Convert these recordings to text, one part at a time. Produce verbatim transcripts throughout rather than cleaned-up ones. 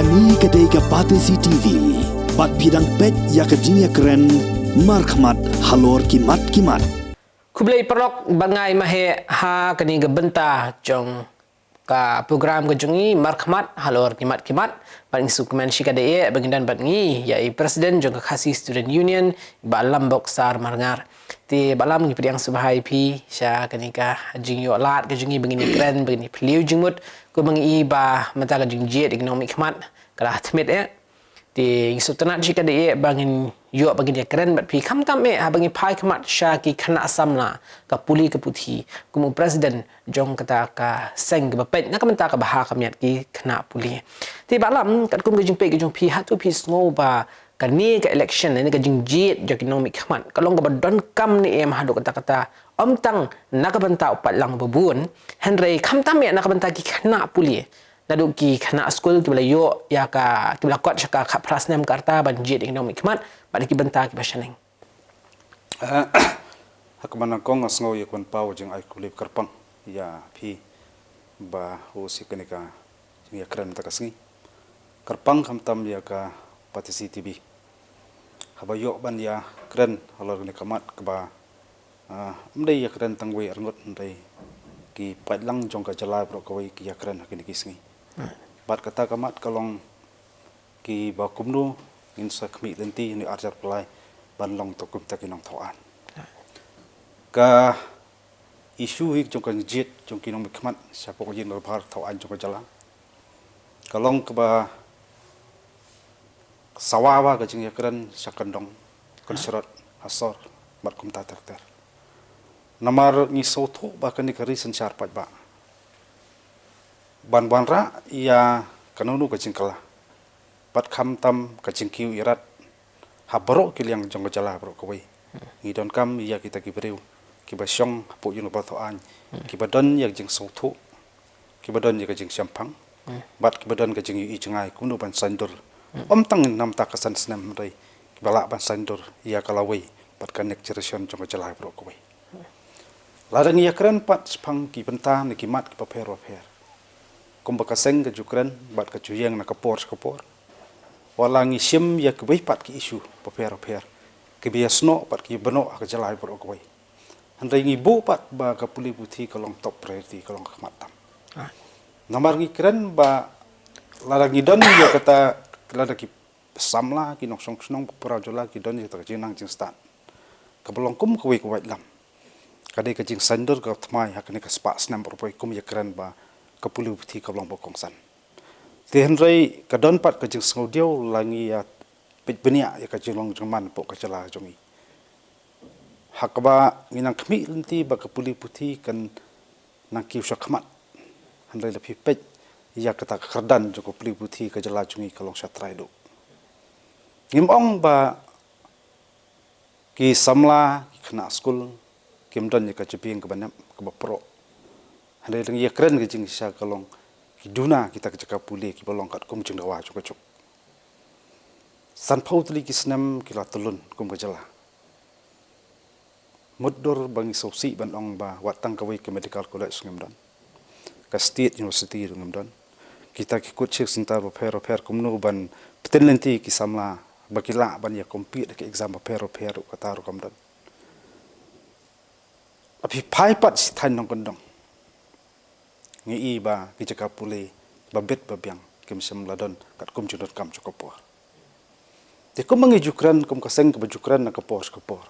Kane ka dei ka Batesi T V. Bad phi dang peit ïa ka jingïakren markhmat halor ki mat ki mat. Khublei paralok ba nga ïa maheh ha kane ka bynta jong ka program ka jong ngi markhmat halor ki mat ki mat. Bad ngi sngewkmen shikatdei ba ngi don bad ngi ïa i President jong ka Khasi Student Union, Bah Lambok Sar Marngar. Te Bah Lam, ngi pdiang sngewbha ïa phi sha kane ka jingïoh lad ka jong ngi ba ngin ïakren, ba ngin ïa phylliew jingmut, kumba ngi i ba mynta ka jingjied ïa ki nongmihkhmat ka la thmit eh. Te ngi sngewtynnat shikatdei ba ngin ïoh ba ngin ïakren bad phi, khamtam eh haba ngi phai khmat sha ki khynnah samla, ka pule ka puthi, kum u President jong kata ka seng kaba peit na ka bynta ka bha ka miat ki khynnah pule. Te Bah Lam, katkum ka jingpeit ka jong phi, hato phi sngew ba kane ka election, kane ka jingjied jong ki nongmihkhmat ka long kaba donkam ne em haduh katta katta, ym tang na ka bynta u paidlang ba bun, hynrei khamtam eh na ka bynta ki khynnah pule, naduh ki khynnah skul kiba la ïoh ïa ka, kiba la kot sha ka khatphra snem ka rta ban jied ïa ki nongmihkhmat, bad ki bynta kiba shaneng. Ah, ha kaba nyngkong nga sngew ïa ka ban paw jingai khublei kyrpang ïa phi ba host ïa kane ka jingïakren mynta ka sngi. Kyrpang khamtam ïa ka Batesi T V haba ïoh ban ïakren halor kane ka mat kaba, ah, ym dei ïakren tang wei arngut, hynrei ki paidlang jong ka jylla baroh kawei ki ïakren ha kine ki sngi. Bad kata ka mat ka long kiba kumno ngin sa khmih lynti ha une u arhajar arphew lai ban long tang kumta ki nongthoh aiñ. Ka issue hi jong ka jingjied jong ki nongmihkhmat shapoh ka jingdorbar thoh aiñ jong ka jylla ka long kaba sawa bha ka jingïakren sha kyndong, kynshrot, ha sor bad kumta ter ter. Namar ngi sngewthuh ba kane ka ri synshar paidbah ban wanrah ïa kano kano ka jingkylla bad khamtam ka jingkiew ïarap ha baroh ki liang jong ka jylla baroh kawei. Ngi donkam ïa kita ki briew kiba shong hapoh jingdorbar thoh aiñ, kiba don ïa ka jingsngewthuh, kiba don ïa ka jingshemphang, bad kiba don ka jingïohi jngai kumno ban saiñdur, ym tang na ka bynta ka san snem, hynrei kiba lah ban saiñdur ïa ka lawei bad ka next generation jong ka jylla baroh kawei. Lada ngi ïakren pat shaphang ki bynta ne ki mat kiba pher bapher, kumba ka seng ka ju kren bad ka ju ïeng na ka por sha ka por, wat la ngi shim ïa kiwei pat ki issue bapher bapher kiba ïasnoh bad ki bynnoh ha ka jylla baroh kawei, hynrei ngi buh pat ba ka pule puthi ka long top priority, ka long ka khmat tam. Namar ngi kren ba lada ngi don ïa kata, lada ki samla, ki nongshong shnong baroh jylla ki don ïa kata ka jingnang jingstad kaba long kum kawei ka waitlam, ka dei ka jingsaiñdur ka thymmai ha kane ka spah snem baroh kawei, kum ïakren ba ka pule puthi ka long ba kongsan. Te hynrei ka don pat ka jingsngewdiaw lada ngi ïa peit bniah ïa ka jinglong jingman hapoh ka jylla jong ngi, ha kaba ngi nang khmih lynti ba ka pule puthi kan nang kiew shakhmat, hynrei lada phi peit ïa kata ka kyrdan jong ka pule puthi ka jylla jong ngi ka long shatrai duh. Ngim ong ba ki samla, ki khynnah skul kim don ïa ka jabieng kaba nep kaba proh, hynrei lada ngi ïakren ka jingshisha ka long ki duna kita ki jaka pule kiba long katkum jingdawa jong ka juk. Sanphew tylli ki snem ki la tyllun kum ka jylla. Mutdur ba ngi sngewsih ban ong ba wat tang kawei ka medical college ngim don, ka state university ruh ngim don. Kita ki coaching centre bapher bapher kumno ban pynlynti ki samla ba ki lah ban ïa compete ha ki exam bapher bapher ruh kata ruh kam don. Lada phi phai pat sha thaiñ nongkyndong, ngi i ba ki jaka pule ba bit ba biang kim shym la don katkum jingdonkam jong ka por. Te kumba ngi ju kren, kum ka seng kaba ju kren na ka por sha ka por,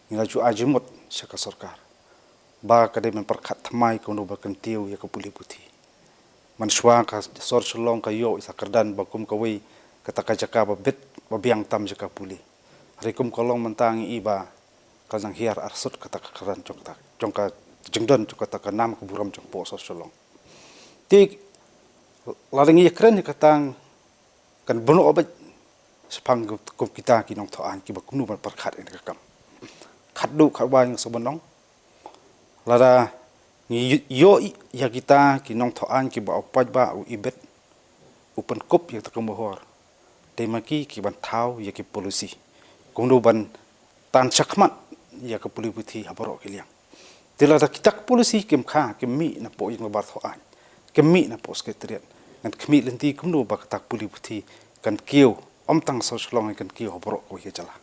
ngi la ju ai jingmut sha ka sorkar ba ka dei ban pyrkhat thymmai kumno ban kyntiew ïa ka pule puthi. Mynshuwa ka sor Shillong ka ïoh ïa ka kyrdan ba kum kawei kata ka jaka ba bit ba biang tam jaka pule. Hynrei kum ka long mynta ngi i ba ka nang hiar arsut kata ka kyrdan jong kata, jong ka jingdon jong kata ka nam ka burom jong ka sor Shillong. Te lada ngi ïakren ïa kata kan bun ïa bad shaphang kum kita ki nongthoh aiñ kiba kumno ban pyrkhat ïa ka kam. Khatduh khatwai ngi sngewbha ban ong, lada ngi ïoh ïa kita ki nongthoh aiñ kiba u paidbah u ibit, u pynkup ïa kata ka mohor, dei ma ki ki ban thaw ïa ki policy kumno ban tan shakhmat ïa ka pule puthi ha baroh ki liang. Te lada kita ki policy kim kha, kim mih napoh ïing dorbar thoh aiñ, kim mih napoh secretariat, ngan khmih lynti kumno ba kata ka pule puthi kan kiew, ym tang Sawshlong, kan kiew ha baroh kawei ka jylla.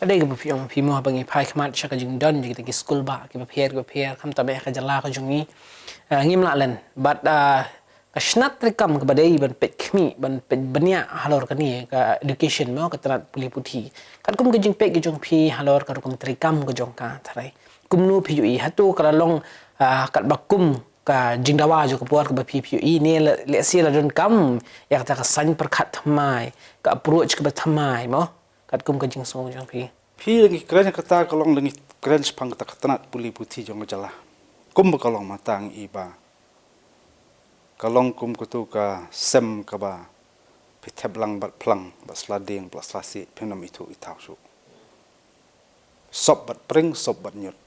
Ka dei kaba phi ong, phi mo, haba ngi phai khmat sha ka jingdon jong kita ki skul bah kiba pher kiba pher, khamtam eh ka jylla ka jong ngi, ah, ngim lah len. Bad, ah, ka shnat treikam kaba dei ban peit khmih, ban peit bniah halor kane ka education mo, ka tnat pule puthi. Katkum ka jingpeit ka jong phi halor ka rukom treikam ka jong ka, tharai kumno phi ïohi, hato ka la long, ah, katba kum ka jingdawa jong ka por kaba phi, phi ïohi ne, le, lehse la donkam ïa kata ka saiñ pyrkhat thymmai, ka approach kaba thymmai mo, katkum ka jingsngew jong phi? Phi, la ngi kren kata ka long, la ngi kren shaphang kata ka tnat pule puthi jong ka jylla. Kumba ka long mynta, ngi i ba ka long kum katu ka sem kaba phi thep lang bad phlang, bad sla dieng bad sla siej, phim nym ithuh ithaw shuh. Sop bad pring, sop bad ñiut.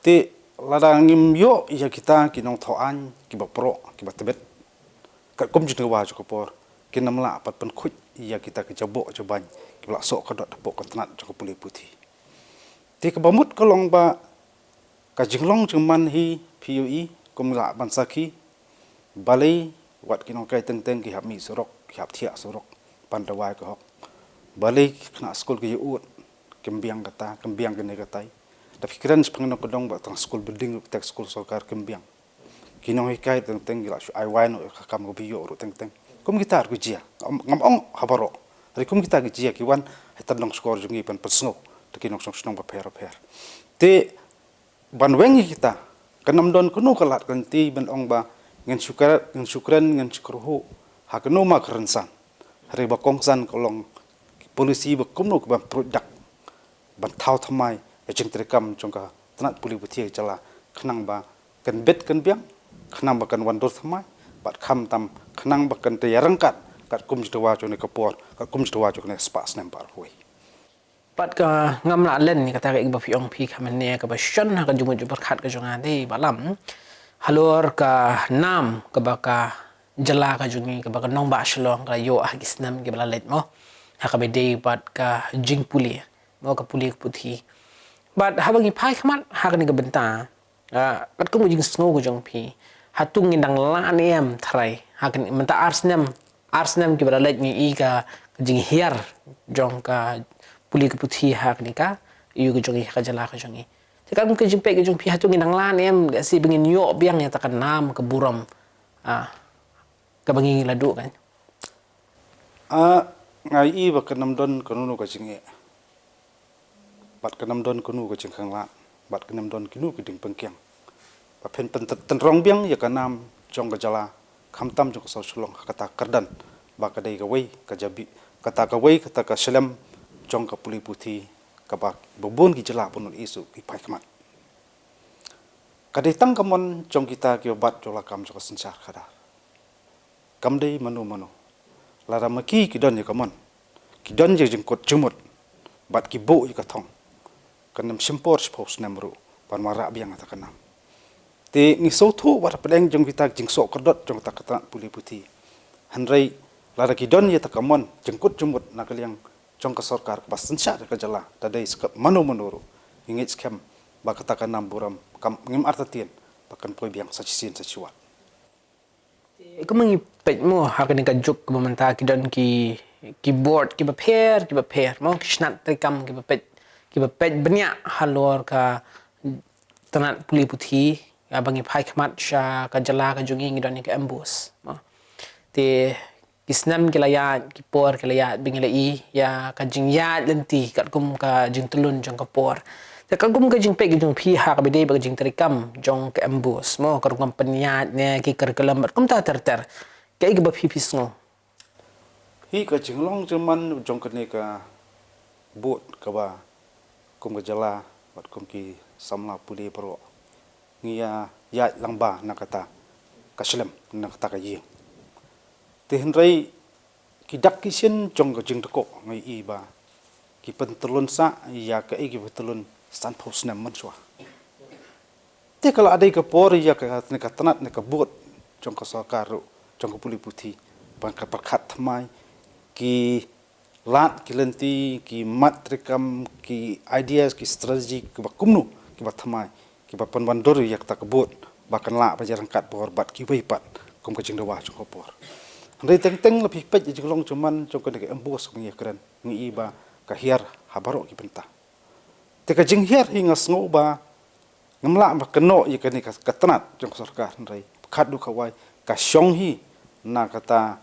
Te lada ngim ïoh ïa kita ki nongthaw aiñ kiba proh, kiba tbit, katkum jingdawa jong ka por, kin nym lah pat pynkhuid ïa kita ki jaboh jabaiñ kiba la soh kdot hapoh ka tnat jong ka pule puthi. Te kaba mut ka long ba ka jinglong jingman hi, phi ïohi, kum lah ban sakhi, balei wat ki nonghikai teng teng ki hap mih surok, ki hap thiah surok ban duwai ka hok? Balei ki khynnah skul ki ïa ud, kim biang kata, kim biang kane katai? Da phi kren shaphang nongkyndong, ba tang skul building ruh, kita skul sorkar, kim biang. Ki nonghikai teng teng ki la shu ai wai noh ïa ka kam kaba ïoh ruh teng teng. Kum kita ruh ki jia, ngam, ngam ong ha baroh, hynrei kum kita ki jia, ki wan ha tang nongshkor jong ngi ban pynsngew da ki nongshong shnong bapher bapher. Te ban weng ïa kita, kan nym don kano ka lad ka lynti ban ong ba ngan shu kren, ngan shu kren, ngan shu kyrhuh ha kano ma ka rynsan. Hynrei ba kongsan ka long ki policy ba kumno ka ban pruid dak, ban thaw thymmai ïa ka jingtreikam jong ka tnat pule puthi ka jylla, khnang ba kan bit kan biang, khnang ba kan wan dur thymmai, bad khamtam khnang ba kan da ïaryngkat katkum jingdawa jong kane ka por, katkum jingdawa jong kane ka spah snem baroh kawei. Bad ka ngam lah len ïa kata kaei kaba phi ong, phi kham ïa kaba shon ha ka jingmut jingpyrkhat ka jong nga, dei ba lam halor ka nam kaba ka jylla ka jong ngi, kaba ka nongbah Shillong ka la ïoh ha ki snem kiba la leit mo, ha kaba dei bad ka jingpule mo, ka pule ka puthi. Bad haba ngi phai khmat ha kane ka bynta, ah, katkum ka jingsngew ka jong phi, hato ngin dang lah ne em tharai, ha kane mynta ar snem, ar snem kiba la leit ngi i ka, ka jinghiar jong ka pule ka puthi ha kane ka ïew ka jong ngi, ha ka jylla ka jong ngi? Te katkum ka jingpeit ka jong phi, hato ngin dang lah ne em, lehse ba ngin ïoh biang ïa kata ka nam ka burom, ah, kaba ngi la duh kan? Ah, nga i ba kan nym don kano kano ka jingeh, bad kan nym don kano ka jingkhanglad, bad kan nym don kino ki jingpynkhiang ba phin pyntyndong biang ïa ka nam jong ka jylla, khamtam jong ka sor Shillong, ha kata ka kyrdan ba ka dei kawei ka jabi, kata kawei, kata ka shlem jong ka pule puthi kaba bun ki jylla bun ïohi shuh ki phai khmat. Ka dei tang ka mon jong kita kiba bat jong la kam jong ka synshar khadar. Kam dei mano mano. Lada ma ki ki don ïa ka mon, ki don ïa ka jingkut jingmut, bad ki buh ïa ka thong, kan nym shim por shiphew snem ruh ban wanrah biang ïa kata ka nam. Te ngi sngewthuh wat hapdeng jong kita ki jingsoh kdot jong kata ka tnat pule puthi. Hynrei lada ki don ïa kata ka mon jingkut jingmut na ka liang jong ka sorkar kaba synshar ïa ka jylla, da dei sha ka mano mano ruh, ngi ngeit skhem ba kata ka nam burom kam, ngim artatien ba kan poi biang sa shisien sa shiwat. Kumba ngi peit mo, ha kane ka juk kaba mynta ki don ki, ki board kiba pher kiba pher mo, ki shnat treikam kiba peit, kiba peit bniah halor ka tnat pule puthi. Haba ngi phai khmat sha ka jylla ka jong ngi, ngi don ïa ka MBOSE mo. Te ki snem ki la ïaid, ki por ki la ïaid, ba ngi la i ïa ka jingïaid lynti katkum ka jingtyllun jong ka por. Te katkum ka jingpeit ka jong phi ha kaba dei bad ka jingtreikam jong ka MBOSE mo, ka rukom pynïaid ne ki curriculum bad kumta ter ter, kaei kaba phi, phi sngew? Hi, ka jinglong jingman jong kane ka board kaba kum ka jylla bad kum ki samla pule baroh ngi ïa ïaid lang bha na kata ka shlem, na kata ka ïing. Te hynrei ki dak ki shin jong ka jingdukok, nga i ba ki pyntyllun sah ïa kaei ki pyntyllun sanphew snem mynshuwa. Te ka la dei ka por ïa ka, ne ka tnat ne ka board jong ka sorkar ruh, jong ka pule puthi, ban ka pyrkhat thymmai ki lad ki lynti, ki mat treikam, ki ideas, ki strategy kiba kumno, kiba thymmai, kiba pynwandur ïa kata ka board ba kan lah ban ïaryngkat bor bad kiwei pat kum ka jingdawa jong ka por. Hynrei teng teng la phi peit ïa ka jinglong jingman jong kane ka MBOSE kaba ngi ïakren, ngi i ba ka hiar ha baroh ki bynta. Te ka jinghiar hi nga sngew ba ngam lah ban kynnoh ïa kane ka, ka tnat jong ka sorkar, hynrei khatduh kawei ka shong hi na kata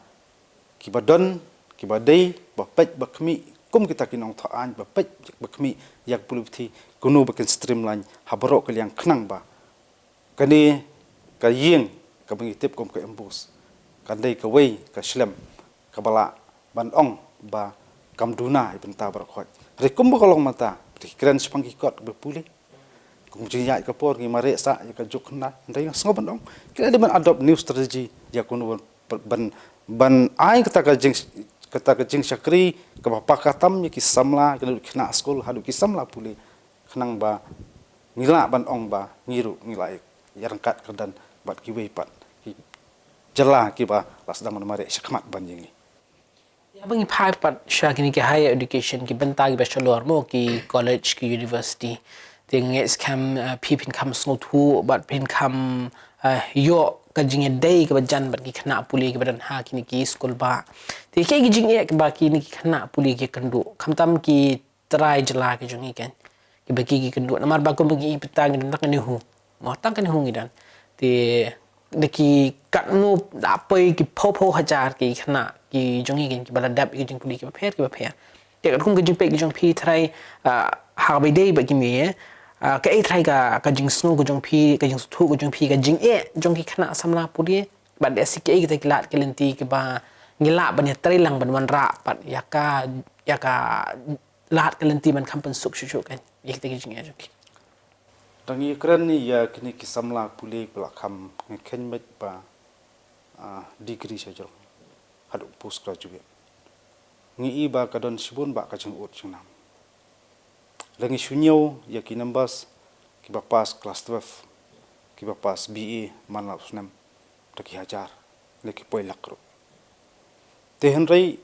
kiba don, kiba dei ba peit ba khmih kum kita ki nongthoh aiñ, ba peit ba khmih ïa ka pule puthi, kumno ba kin streamline ha baroh ka liang khnang ba kane ka ïing kaba ngi tip kum ka MBOSE kan dei kawei ka shlem kaba lah ban ong ba kam duna ïa bynta baroh khoit. Hynrei kumba ka long mynta, phi kren shaphang ki kot ba pule, kum jingïaid ka por ngi mareh sah ïa ka juk khyndai. Hynrei nga sngew ban ong ki la dei ban adopt new strategy ïa kumno ban, ban, ban ai kata ka jing, kata ka jingshakri kaba paka tam ïa ki samla, kynduh khynnah skul haduh ki samla pule, khnang ba ngi lah ban ong ba ngi ruh ngi la ïa ryngkat kyrdan bad kiwei pat ki jylla kiba la sdang ban mareh shakhmat ban ïa ngi. Ïa ba ngi phai pat sha kine ki higher education, ki bynta kiba shalor mo, ki college, ki university. Te nga ngeit skhem, eh, phi phin kham sngewthuh bad phin kham, eh, ïoh ka jingïadei kaba jan bad ki khynnah pule kiba don ha kine ki skul bah. Te kiei ki jingeh kiba kine ki khynnah pule ki kynduh, khamtam ki trai jylla ki jong ngi kan, kiba ki, ki kynduh, namar ba kumba ngi i pat ngi don tang ka NEHU. Mo, tang ka NEHU ngi don. Te da ki katno, da poi ki phew phew hajar ki khynnah ki jong ngi kan, kiba la dep ïa ki jingpule kiba pher kiba pher. Te katkum ka jingpeit ki jong phi trai, ah, ha kaba ïadei bad kine, ah, kaei trai ka, ka jingsngew ka jong phi, ka jingsngewthuh ka jong phi, ka jingeh jong ki khynnah samla pule, bad lehse kiei kita ki lad ki lynti kiba ngi lah ban ïatreilang ban wanrah pat ïa ka, ïa ka lad ka lynti ban kham pynsuk shuh shuh kan ïa kita ki jingeh jong ki. Tang ïakren ïa kine ki samla pule ba la kham, ngi kheiñ beit ba, ah, degree sha jrong haduh postgraduate. Ngi i ba ka don shibun bah ka jingud jingnam. Lada ngi shu ñiew ïa ki numbers kiba pass class twelve, kiba pass BA man la u snem, da ki hajar, da ki poi lak ruh. Te hynrei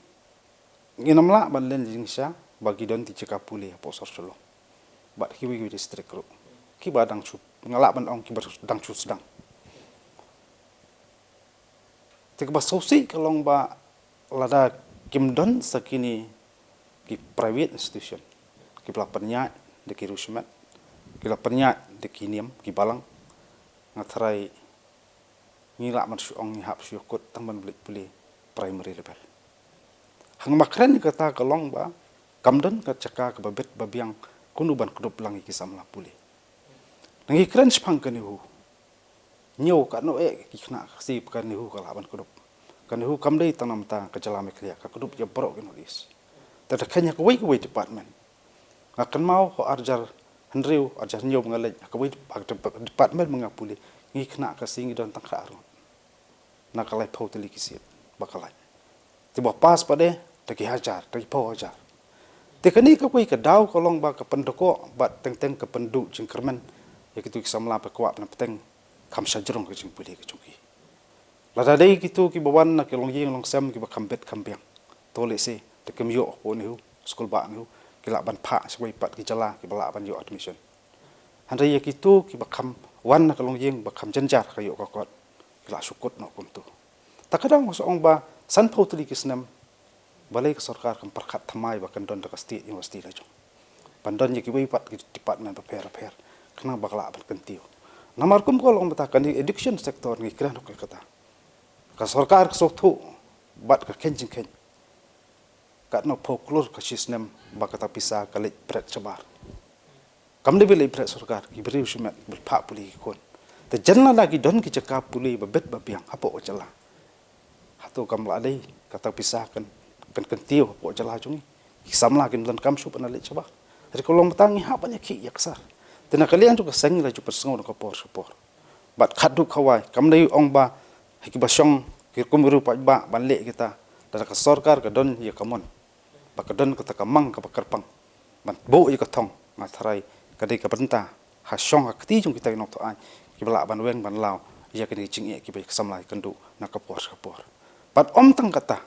ngin ym lah ban len jingshisha ba ki don ki jaka pule hapoh sor Shillong bad kiwei kiwei district ruh kiba dang shu, nga lah ban ong kiba dang shu sdang. Te kaba sngewsih ka long ba lada kim don sa kine ki private institution kiba la pynïaid da ki riew shimet, ki la pynïaid da ki niam ki balang, nga tharai ngi lah ban shu ong ngi hap shu ïakut tang ban leit pule primary level. Haba nga kren ïa kata ka long ba kam don ka jaka kaba bit ba biang kumno ban kdup lang ïa ki samla pule. Ngi kren shaphang ka NEHU. Ñiew katno eh ki khynnah Khasi ba ka NEHU ka lah ban kdup. Ka NEHU kam dei tang na bynta ka jylla Meghalaya, ka kdup ïa baroh ki North East. Te da kheiñ ha kawei kawei department. Nga kynmaw ha u ar hajar hynriew, ar hajar hynñiew ba nga leit ha kawei dep-, ha ka dep-, department ba nga pule, ngi khynnah Khasi ngi don tang khatar ngut na ka laiphew tylli ki seat ba ka lait. Te ba pass pat de da ki hajar, da ki phew hajar. Te kane kawei ka daw ka long ba ka pyndkoh bad teng teng ka pynduh jingkyrmen ïa kito ki samla ba kwah ban bteng kham shajrong ka jingpule ka jong ki. Lada dei kito kiba wan na ki longïing longsem kiba kham bit kham biang, to lehse te kim ïoh hapoh NEHU, skul bah NEHU, ki lah ban phah sha kawei pat ki jylla kiba lah ban ïoh admission. Hynrei ïa kito kiba kham wan na ka longïing ba kham jynjar ka ïoh ka kot, ki la shu kut noh kumto. Ta ka daw nga sa ong ba sanphew tylli ki snem balei ka sorkar kam pyrkhat thymmai ba kan don da ka state university la jong, ban don ïa kiwei pat ki department bapher bapher, khnang ba ka lah ban kyntiew. Namar kum ka long mynta kane education sector ngi kren ruh ïa kata, ka sorkar ka sngewthuh bad ka kheiñ jingkheiñ. Katno phew klur ka shi snem ba kata pisa ka leit bret shabar. Kam dei ba leit bret sorkar, ki briew shimet ba phah pule ki khun. Te jan lada ki don ki jaka pule ba bit ba biang hapoh ka jylla, hato kam lah dei kata pisa kan, kan kyntiew hapoh jylla jong ngi? Ki samla kin donkam shuh ban leit shabar. Hynrei ka long mynta ngi hap ban ïakhih ïaksar. Te na ka liang jong ka seng la ju pynsngew na ka por sha ka por. Bad khatduh kawei, kam dei ong ba ha kiba shong ki rukom ruh paidbah ban leh kita, lada ka sorkar ka don ïa ka mon, ba ka don kata ka mang kaba kyrpang ban buh ïa ka thong, nga tharai ka dei ka bynta ha shong ha kti jong kita ki nongthoh aiñ kiba lah ban weng ban law ïa kine ki jingeh kiba ïa ka samla ïakynduh na ka por sha ka por. Bad ym tang kata,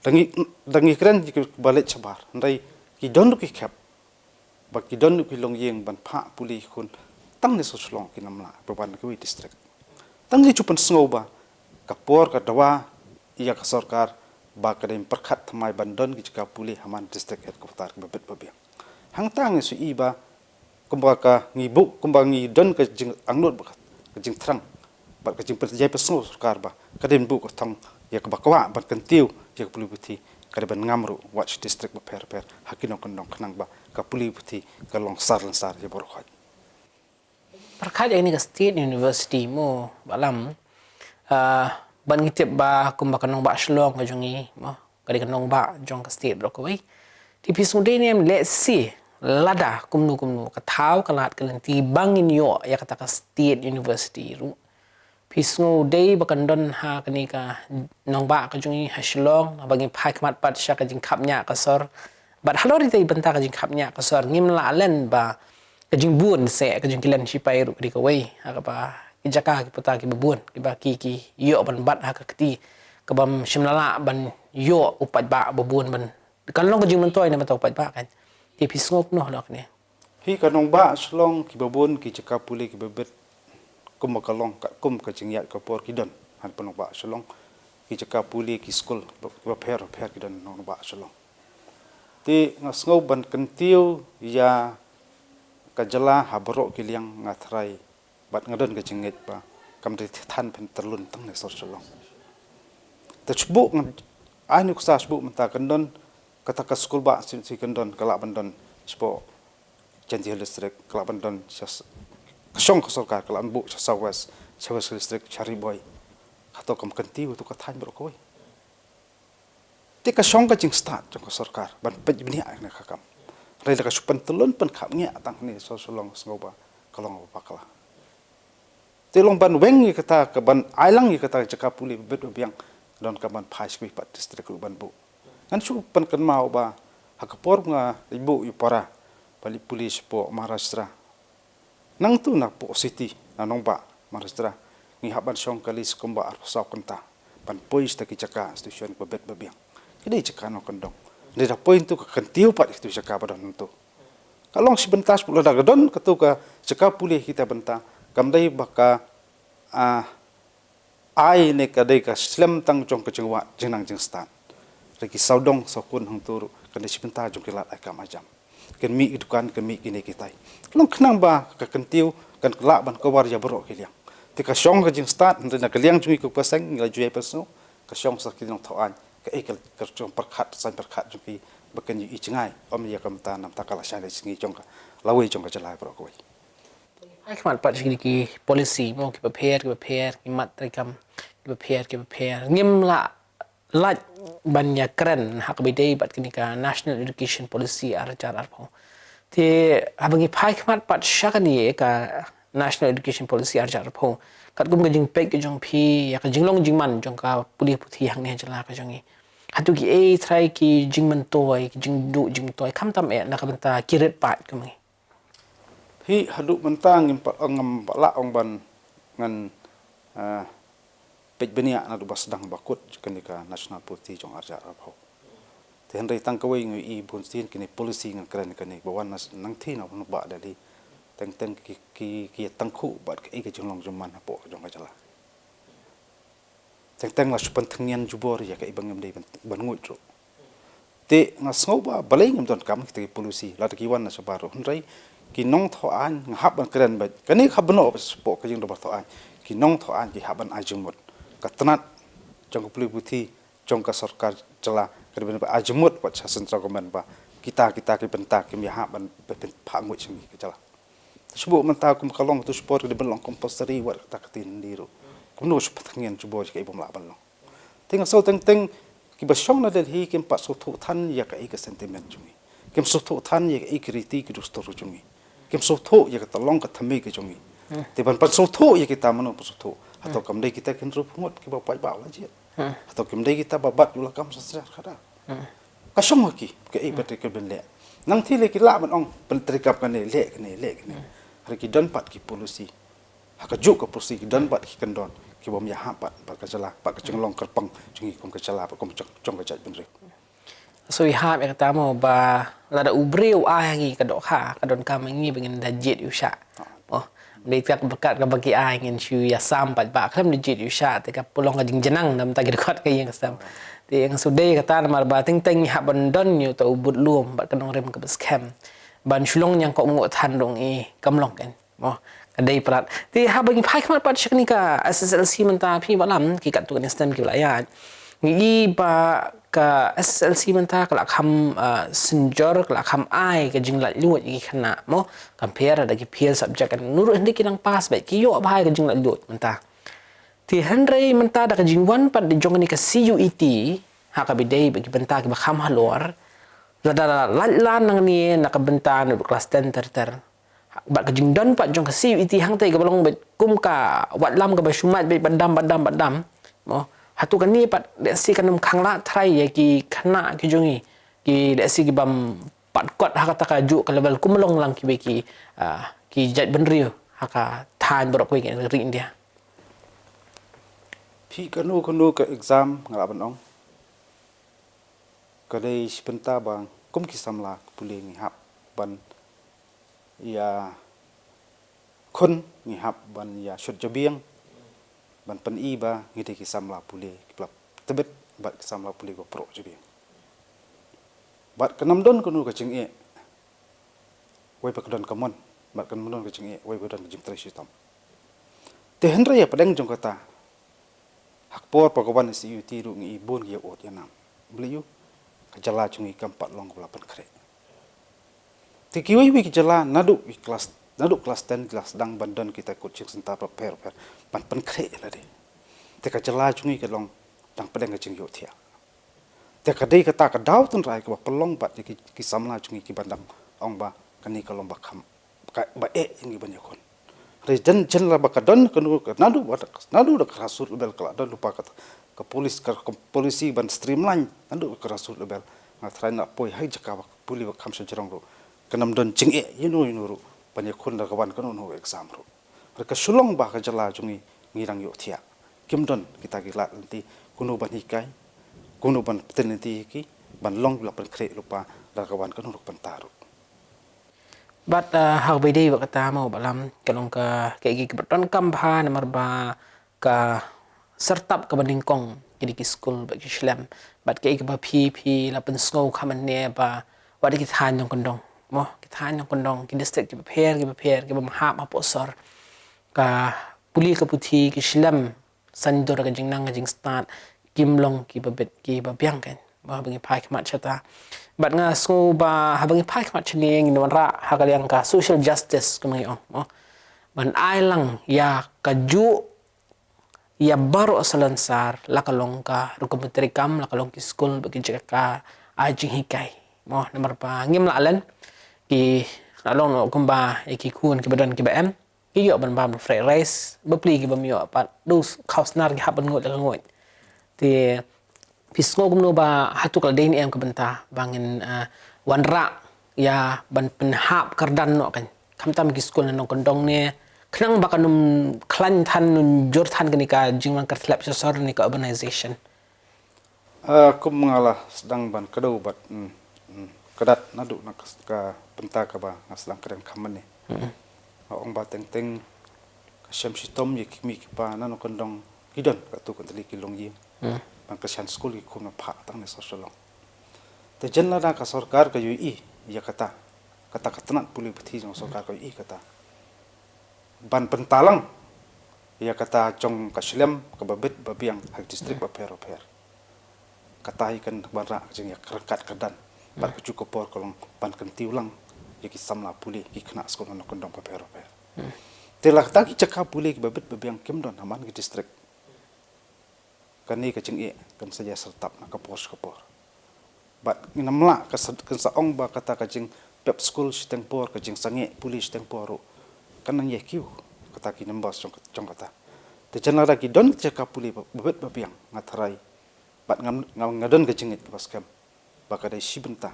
da ngi, da ngi kren ïa kiba leit shabar, hynrei ki don ruh ki khep ba ki don ruh ki longïing ban phah pule ki khun tang na sor Shillong, kim lah ban wan na kiwei district. Tang ngi shu pynsngew ba ka por ka dawa ïa ka sorkar ba ka dei pyrkhat thymmai ban don ki jaka pule ha man district headquarter kiba bit ba biang. Hangta ngi shu i ba kumba ka ngi buh, kumba ngi don ka jingangnud bad ka jingthrang bad ka jingpynjai pynsngew sorkar ba ka dei ban buh ka thong ïa kaba kwah ban kyntiew ïa ka pule puthi, ka dei ban ngam ruh wat sha district bapher bapher ha ki nongkyndong khnang ba ka pule puthi ka long sar lane sar ïa baroh khoit. Pyrkhat ïa kane ka State University mo, Bah Lam, ah, ban ngi tip ba kumba ka nongbah Shillong ka jong ngi mo, ka dei ka nongbah jong ka state baroh kawei. Te phi sngewdei ne em, lehse lada kumno kumno ka thaw ka lad ka lynti ba ngin ïoh ïa kata ka State University ruh, phi sngewdei ba kan don ha kane ka nongbah ka jong ngi ha Shillong, ba ngin phai khmat pat sha ka jingkhapngiah ka sor? Bad halor ita i bynta ka jingkhapngiah ka sor, ngim lah len ba ka jingbun seh ka jingkyllian shipai ruh ka dei kawei ha kaba ki jaka ki puta kiba bun kiba ki ki ïoh ban bat ha ka kti, kaba ym shym la lah ban ïoh u paidbah ba bun ban, kan long ka jingmyntoi na bynta u paidbah kan. Te phi sngew kumno halor kane? Hi, ka nongbah Shillong kiba bun ki jaka pule kiba bit, kumba ka long katkum ka jingïaid ka por ki don ha nongbah Shillong, ki jaka pule ki skul bapher bapher ki don ha nongbah Shillong. Te nga sngew ban kyntiew ïa ka jylla ha baroh ki liang, nga tharai bad nga don ka jingngeit ba kam dei than pyntyllun tang ne sor Shillong. Te shu buh ngan ai nuksa shu buh mynta kan don kata ka skul bah shisha kan don, ka lah ban don shapoh Jaintia Hills District, ka lah ban don sha, ka shong ka sorkar ka lah ban buh sha South West, sha West District, sha Ri Bhoi. Hato kam kyntiew ïa ka thaiñ baroh kawei? Te ka shong ka jingstad jong ka sorkar ban peit bniah ïa kane ka kam. Hynrei lada ka shu pyntyllun pynkhapngiah tang hangne sor Shillong, sngew ba ka long ba bakla. Te long ban weng ïa kata, ka ban ai lang ïa kata jaka pule ba bit ba biang, don ka ban phai sha kiwei pat district ruh ban buh. Ngan shu pynkynmaw ba ha ka por nga leit buh ïa u para ba leit pule shapoh Maharashtra, nangtu napoh city, na nongbah Maharashtra, ngi hap ban shong kali sha kumba arphew saw kynta ban poi sha kita ki jaka institution kiba bit ba biang. Ki dei jaka nongkyndong. Hynrei da poi hangtu ka kyntiew pat ïa kitu ki jaka ba don hangtu. Ka long shi bynta sha pule, lada ka don katu ka jaka pule ha kita ki bynta, kam dei ba ka, ah, ai ne ka dei ka slem tang jong ka jingwad jingnang jingstad. Hynrei ki sawdong sawkun hangtu ruh kan dei shi bynta jong ki lad ai kam ai jam. Kin mih ki dukan, kin mih kine kitai. Long khnang ba ka kyntiew kan lah ban cover ïa baroh ki liang. Te ka shong ka jingstad, hynrei na ka liang jong ngi kum ka seng, ngi la ju ïai pynsngew, ka shong sa ki nongthaw aiñ, kaei ka, ka jong pyrkhat, saiñ pyrkhat jong ki ba kin ïohi jngai, ym ïa ka mynta, namar ka la shai na ka sngi jong ka lawei jong ka jylla baroh kawei. Ai khmat pat sha kine ki policy mo, kiba pher kiba pher, ki mat treikam kiba pher kiba pher, ngim lah lait ban ïakren ha kaba ïadei bad kane ka National Education Policy ar hajar arphew. Te haba ngi phai khmat pat sha kane ka National Education Policy ar hajar arphew, katkum ka jingpeit ka jong phi ïa ka jinglong jingman jong ka pule puthi hangne ha jylla ka jong ngi, hato kiei trai ki jingmyntoi, ki jingduh jingmyntoi, khamtam eh na ka bynta ki rit paid kum ngi? Hi, haduh mynta ngim pat, ngam pat lah ong ban ngan, ah, peit bniah naduh ba sdang ba kut kane ka National Policy jong ar hajar arphew. Te hynrei tang kawei ngi ïohi bun sien kine policy ngan kren kane ba wan na s-, nangthie na nongbah Delhi. Teng teng ki, ki, ki ïatangkhuh bad kaei ka jinglong jingman hapoh jong ka jylla. Teng teng la shu pynthyngian jubor ïa kaei ba ngim dei ban, ban nguid ruh. Te nga sngew ba balei ngim donkam kita ki policy lada ki wan na shabar ruh, hynrei ki nongthaw aiñ, nga hap ban kren beit, kane ka hap ban noh shapoh ka jingdorbar thaw aiñ. Ki nongthaw aiñ ki hap ban ai jingmut. Ka tnat jong ka pule puthi jong ka sorkar jylla ka dei ban ai jingmut wat sha central government ba kita, kita ki bynta kim ïahap ban, ban, ban phah nguid sha ngi ka jylla. Te shu buh mynta kum ka long tu sport ka dei ban long compulsory wat kata ka tin di ruh. Kumno shu pynthyngian jubor ïa kaei bym lah ban long. Te nga sngew teng teng kiba shong na Delhi kim pat sngewthuh than ïa kaei ka sentiment jong ngi. Kim sngewthuh than ïa kaei ka riti ka dustur jong ngi. Kim sngewthuh ïa ka tyllong ka thymmei ka jong ngi. Te ban pynsngewthuh ïa kita, mano pynsngewthuh? Hato kam dei kita ki hynriewphew ngut kiba paidbah u la jied? Hato kim dei kita ba bat u la kam sa sñiaw khadar? Ka shong ha ki, kaei ba ki ban leh. Nangthie lei ki lah ban ong pyntreikam kane, leh kane, leh kane. Hynrei ki don pat ki policy. Ha kajuh ka policy ki don pat ki kyndon ki bym ïahap pat bad ka jylla, bad ka jinglong kyrpang jong ngi kum ka jylla, bad kum jong, jong ka jaitbynriew. So ïahap ïa kata mo ba lada u briew u ai ha ngi ka dohkha, ka donkam ha ngi ba ngin da jied ïa u shah. Oh. Dei ka berkat kaba ki ai ngin shu ïa sam pat ba khlem da jied ïa u sha te ka pulong ka jingjnang namar ta ki dkhot ka ïing ka sem. Te ïa nga shu dei kata namar ba teng teng ngi hap ban don ïa uta u bud lum bad ka nongrim kaba skhem. Ban shu long ñiangkong nguh than ruh ngi kam long kan. Mo, ka dei palat. Te haba ngi phai khmat pat sha kane ka S S L C mynta phi Bah Lam, ki katto katne snem ki ba la ïaid. Ngi i ba ka S S L C mynta ka la kham, ah, synjor, ka la kham ai ka jinglaitluid ïa ki khynnah mo. Compare da ki peer subject kan. Nurut hynrei ki nang pass beit, ki ïoh bha ïa ka jinglaitluid mynta. Te hynrei mynta da ka jingwan pat da jong kane ka C U E T, ha kaba ïadei bad ki bynta kiba kham halor. Lada la lait lan nangne na ka bynta naduh klas ten ter ter. Bad ka jingdon pat jong ka C U E T hangta kaba long beit kum ka watlam kaba shu mad beit ba dam, ba dam, ba dam. Mo, hato kane pat lehse kan ym khang lah tharai ïa ki khynnah ki jong ngi, ki lehse ki bym pat kot ha kata kajuh ka level kum long lang kiwei ki, ah, ki jait bynriew ha ka thaiñ baroh kawei ka ri India. Phi, kano kano ka exam nga lah ban ong ka dei shi bynta ba kum ki samla pule ngi hap ban ïakhun, ngi hap ban ïashut jabieng, ban pyni ba ngi dei ki samla pule kiba la tbit bad ki samla pule ba proh jabieng. Bad kan ym don kano ka jingeh wei ba ka don ka mon, bad kan ym don ka jingeh wei ba ka don ka jingtrei shitom. Te hynrei hapdeng jong kata, ha ka por ba ka wan C U E T ruh ngi i bun ki ïa ud ïa nam. Balei? Ka jylla jong ngi kam pat long kaba la pynkhreh. Te kiwei kiwei ki jylla naduh ki klas, naduh klas ten ki la sdang ban don kita ki coaching centre bapher bapher ban pynkhreh ïa lade. Te ka jylla jong ngi ka long dang pdeng ka jingïohthiah. Te ka dei kata ka daw tynrai kaba pynlong bad ïa ki, ki samla jong ngi kiba dang ong ba kane ka long ba kham, ka, ba eh ïa ngi ban ïakhun. Hynrei jan, jan la ba ka don kano ka, naduh ba, naduh da ka grassroot level ka la don lypa kata ka polis-, ka, ka policy ban streamline naduh ka grassroot level. Nga tharai na poi ha jaka ba pule ba kham shajrong ruh kan ym don jingeh ïa no ïa no ruh ban ïakhun da ka wan kano kano exam ruh. Hynrei ka shu long ba ka jylla jong ngi ngi dang ïohthiah. Kim don kita ki lad lynti kumno ban hikai, kumno ban pynlynti ïa ki ban long ba la pynkhreh lypa da ka wan kano kano ka bynta ruh. Bad, ah, ha kaba ïadei bad kata mo Bah Lam, ka long ka, kaei kaei kaba donkam bha namar ba ka syrtap kaba nyngkong ki dei ki skul bad ki shlem. Bad kaei kaba phi, phi la pynsngew kham ne ba wat ki thaiñ nongkyndong mo, ki thaiñ nongkyndong, ki district kiba pher kiba pher kiba hap hapoh sor, ka pule ka puthi, ki shlem san dur ka jingnang ka jingstad, kim long kiba bit kiba biang kan. Ba haba ngi phai khmat shata, bad nga sngew ba haba ngi phai khmat shane ngin wanrah ha ka liang ka social justice kumba ngi ong mo, ban ai lang ïa kajuh ïa baroh salonsar, la ka long ka rukom treikam, la ka long ki skul bad ki jaka ai jinghikai mo, namar ba ngim lah len, ki la long noh kumba ïa ki khun kiba don kiba em, ki ïoh ban bam fried rice bapli, ki bym ïoh pat, du khaw snar ki hap ban nguid la ka nguid. Te phi sngew kumno ba hato ka la dei ne em ka bynta ba ngin, ah, wanrah ïa ban pynhap kyrdan noh kan, khamtam ki skul na nongkyndong ne, khnang ba kan ym khlaiñ than, ym jur than kane ka jingwan kyrthlep sha sor ne ka urbanization. Ah, kum nga la sdang ban kdew bad, mm, mm, kdad naduh na ka, ka bynta kaba nga sdang kren kham mynne. Nga ong ba teng teng ka shem shitom ïa ki kmie ki kpa na nongkyndong ki don katto katne tylli ki longïing ban kyrshan skul ïa ki khun ba phah tang ne sor Shillong. Te jan lada ka sorkar ka ïohi ïa kata, kata ka tnat pule puthi jong ka sorkar ka ïohi kata, ban pyntalang ïa kata jong ka shlem kaba bit ba biang ha ki district bapher bapher. Kata hi kan wanrah ka jingïaryngkat kyrdan bad kajuh ka por ka long ban kyntiew lang ïa ki samla pule, ki khynnah skul na nongkyndong bapher bapher. Te la kata ki jaka pule kiba bit ba biang kim don ha man ki district. Kane ka jingeh kan sa ïa syrtap na ka por sha ka por. Bad ngin ym lah ka sa, kan sa ong ba kata ka jingpep skul shiteng por, ka jingsangeh pule shiteng por ruh kan nang ïa kiew kata ki numbers jong, jong kata. Te jan lada ki don ki jaka pule ba, ba bit ba biang, nga tharai bad nga, nga, nga don ka jingngeit kaba skhem ba ka dei shi bynta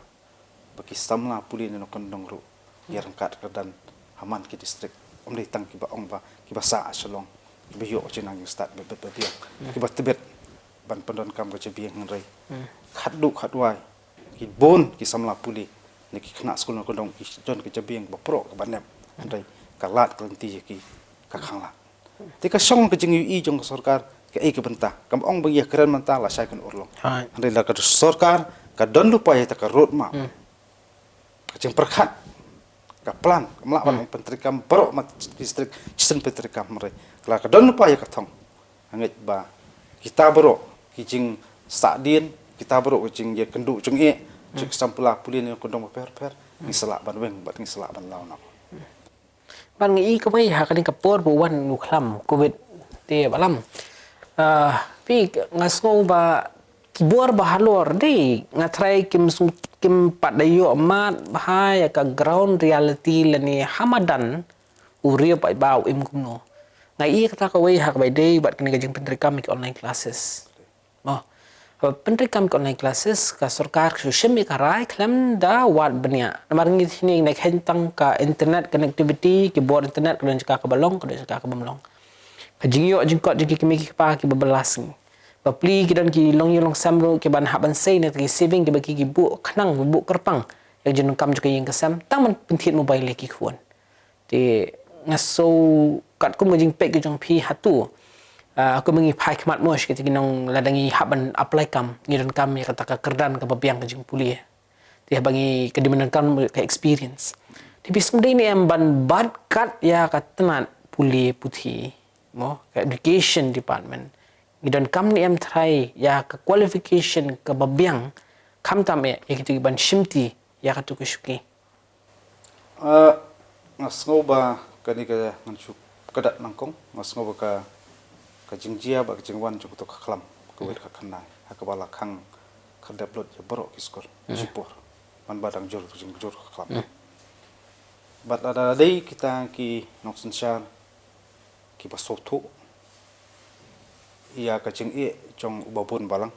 ba ki samla pule na nongkyndong ruh ïaryngkat kyrdan ha man ki district. Ym dei tang kiba ong ba kiba sah ha Shillong, kiba ïoh ka jingnang jingstad ba bit ba biang, kiba tbit ban pyndonkam ka jabieng, hynrei khatduh khatwai ki bun ki samla pule ne ki khynnah skul nongkyndong ki don ka jabieng ba proh kaba nep, hynrei ka lad ka lynti ïa ki ka khanglad. Te ka shong ka jingïohi jong ka sorkar, kaei ka bynta. Kam ong ba ïa kren mynta lashai kan urlong. Hynrei lada ka sorkar ka don lypa ïa kata ka roadmap, ka jingpyrkhat, ka plan, kam lah ban pyntreikam baroh ma ki district shisien pyntreikam, hynrei lada ka don lypa ïa ka thong, nga ngeit ba kita baroh ki jingsahdien, kita baroh ki jingïakynduh jingeh jong ki samphla pule na ki kyndong bapher bapher, ngi sa lah ban weng bad ngi sa lah ban law noh. Ban ngi i kawei ha kane ka por ba wan u khlam covid te ba lam. Ah, phi, nga sngew ba ki bor ba halor dei nga tharai kim sng-, kim pat da ïoh mad bha ïa ka ground reality lane ha madan u riewpaidbah u im kumno. Nga i kata kawei ha kaba ïadei bad kane ka jingpyntreikam ïa ki online classes. Mo. Haba pyntreikam ki online classes, ka sorkar ka shu shim ïa ka rai khlem da wad bniah. Namar ngi thin ne na khein tang ka internet connectivity, ki bor internet ka don jaka kaba long, ka don jaka kaba ym long. Ka jingïoh jingkot jong ki kmie ki kpa kiba bylla sngi. Bapli ki don ki longïing longsem ruh kiban hap ban sei na ki saving kiba ki ki buh khnang, buh kyrpang ïa ka jingdonkam jong ka ïing ka sem, tang ban pynthied mobile ïa ki khun. Te nga sngew katkum ka jingpeit ka jong phi hato, ah, kumba ngi phai khmat mo sha kita ki nong, lada ngi hap ban apply kam, ngi donkam ïa kata ka kyrdan kaba biang ka jingpule. Te haba ngi, ka dei ban donkam ka experience. Te phi sngewdei ne em ban bat kat ïa ka tnat pule puthi, mo, ka education department, ngi donkam ne em tharai ïa ka qualification kaba biang, khamtam eh ïa kita kiban shimti ïa katu ka shuki? Ah, nga sngew ba kane ka ngan shu kdad nyngkong, nga sngew ba ka, ka jingjia bad ka jingwan jong kato ka khlam, ka wit ka khynnai, ha kaba la khang khyrdep lut ïa baroh ki skul, shipor. Man ba dang jur ka jingjur ka khlam. Bad lada dei kita ki nongsynshar kiba sngewthuh ïa ka jingeh jong u babun balang,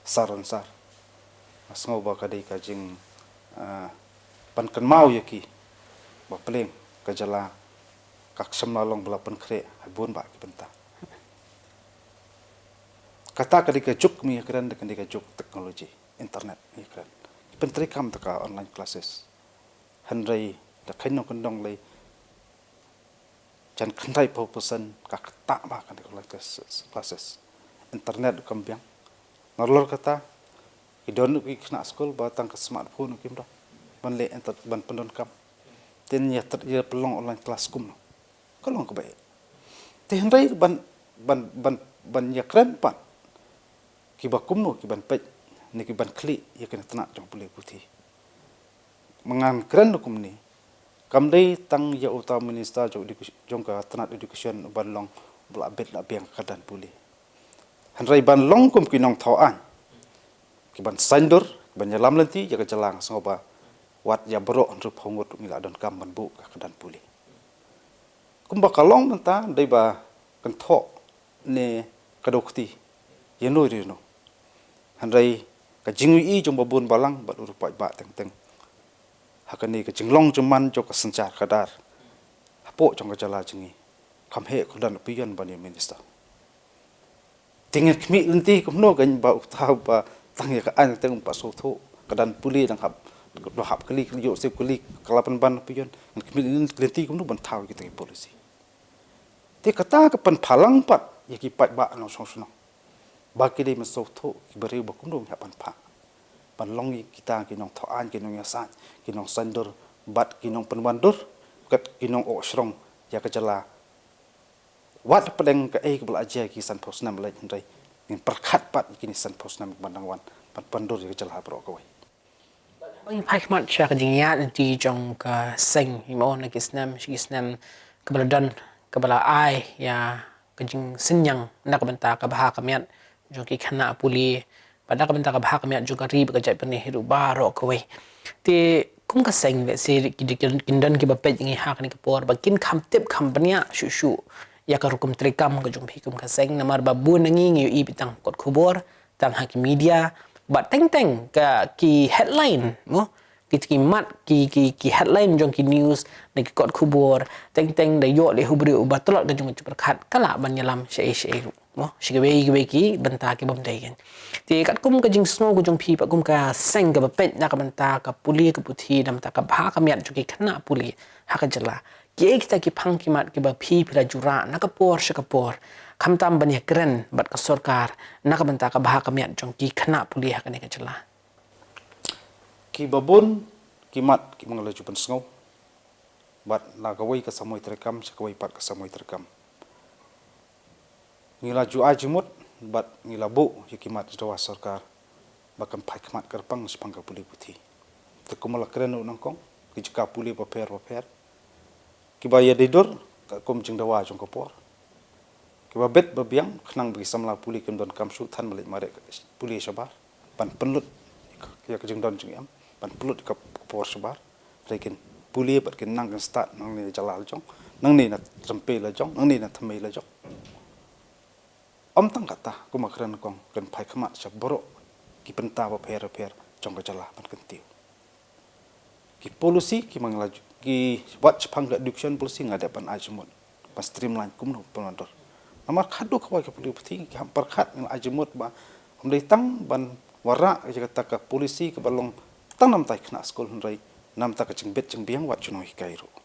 sar ansar, nga sngew ba ka dei ka jing, ah, pynkynmaw ïa ki ba pleng ka jylla ka khlem la long ba la pynkhreh ha bun bah ki bynta. Kata ka dei ka juk mynta ka dei ka juk technology, internet mynta. Pyntreikam da ka online classes. Hynrei da khein nongkyndong lei jan khyndai phew percent ka ktah ba kan online classes, classes. Internet kam biang. Nalor kata ki don ki khynnah skul ba tang ka smartphone kim don ban leh inter-, ban pyndonkam. Te ïa ter-, ïa pynlong online class kumno? Ka long kaba eh. Te hynrei ban, ban, ban, ban ïa kren pat kiba kumno kiban peit ne kiban khlieh ïa kane tnat jong pule puthi. Ma ngan kren kumne, kam dei tang ïa uta u minister jong education, jong ka tnat education uban long ba la bit la biang ka kyrdan pule. Hynrei ban long kum ki nongthaw aiñ kiban saiñdur, kiban ïalam lynti ïa ka jylla, nga sngew ba wat ïa baroh hynriew phew ngut ngi la donkam ban buh ka kyrdan pule. Kumba ka long mynta dei ba kynthoh ne ka dei kti ïano ïano. Hynrei ka jingïohi jong babun balang bad u riewpaidbah teng teng ha kane ka jinglong jingman jong ka synshar khadar hapoh jong ka jylla jong ngi, kam heh kyrdan u pynïaid ban ïa minister. Te ngan khmih lynti kumno kan ba uta ba tang ïa ka aiñ teng ba sngewthuh ka dang pule dang hap, dang hap kali kali ïoh sep kali ka la pynban pynïaid. Ngan khmih lynti kumno ban thaw kita ki policy. Te kata ka pynphalang pat ïa ki paidbah nongshong shnong ba ki dei ban sngewthuh ki briew ba kumno ngi hap ban phah ban long ïa kita ki nongthaw aiñ, ki nongïasaid, ki nongsaiñdur bad ki nongpynwandur, kat ki nongoh shrong ïa ka jylla. Wat pdeng kaei kaba la jia ki sanphew snem leit hynrei ngin pyrkhat pat ïa kine sanphew snem kiban dang wan ban pyndur ïa ka jylla baroh kawei. Ba ngi phai khmat sha ka jingïaid lynti jong ka seng, ïa mo na ki snem sha ki snem kaba la don, kaba la ai ïa ka jingsynñiang na ka bynta ka bha ka miat jong ki khynnah pule, bad na ka bynta ka bha ka miat jong ka ri bad ka jaitbynriew hi ruh baroh kawei. Te kum ka seng, let's say, ki, ki, kin don kiba peit ngi ha kane ka por ba kin kham tip kham bniah shuh shuh ïa ka rukom treikam ka jong phi kum ka seng, namar ba bun na ngi ngi ïohi beit tang kot khubor, tang ha ki media, bad teng teng ka ki headline, mo, ki, ki mat, ki, ki, ki headline jong ki news na ki kot khubor, teng teng da ïoh leh u briew uba tlot ka jong ka jingpyrkhat ka lah ban ïalam shaei shaei ruh. Mo, shi kawei kawei ki bynta ki bym dei kan. Te katkum ka jingsngew ka jong phi pat kum ka seng kaba peit na ka bynta ka pule ka puthi, na ka bynta ka bha ka miat jong ki khynnah pule ha ka jylla, Kiei kita ki phang ki mat kiba phi phi la ju rah na ka por sha ka por, khamtam ban ïakren bad ka sorkar na ka bynta ka bha ka miat jong ki khynnah pule ha kane ka jylla? Kiba bun ki mat kiba nga la ju pynsngew bad na kawei ka samoi treikam sha kawei pat ka samoi treikam. Ngi la ju ai jingmut bad ngi la buh ïa ki mat jingdawa sorkar ba kan phai khmat kyrpang shaphang ka pule puthi. Te kumba la kren ruh nyngkong, ki jaka pule bapher bapher kiba ïadei dur katkum jingdawa jong ka por, kiba bit ba biang khnang ba ki samla pule kim donkam shuh than ban leit mareh pule shabar ban pynlut ïa ka jingdon jingem, ban pynlut ïa ka por shabar. Hynrei kin pule bad kin nang kin stad nangne na jylla la jong, nangne na rympei la jong, nangne na thymmei la jong. Ym tang kata, kumba kren nyngkong, kin phai khmat sha baroh ki bynta bapher bapher jong ka jylla ban kyntiew. Ki policy ki ma ngi la ju, ki wat shaphang ka education policy nga dep ban ai jingmut ban streamline kumno pynwandur. Namar khadduh kawei ka pule puthi ki hap pyrkhat ngi la ai jingmut ba ym dei tang ban wanrah ïa kata ka policy kaba long tang namta ïa ki khynnah skul, hynrei namta ka jingbit jingbiang wat sha ki nonghikai ruh,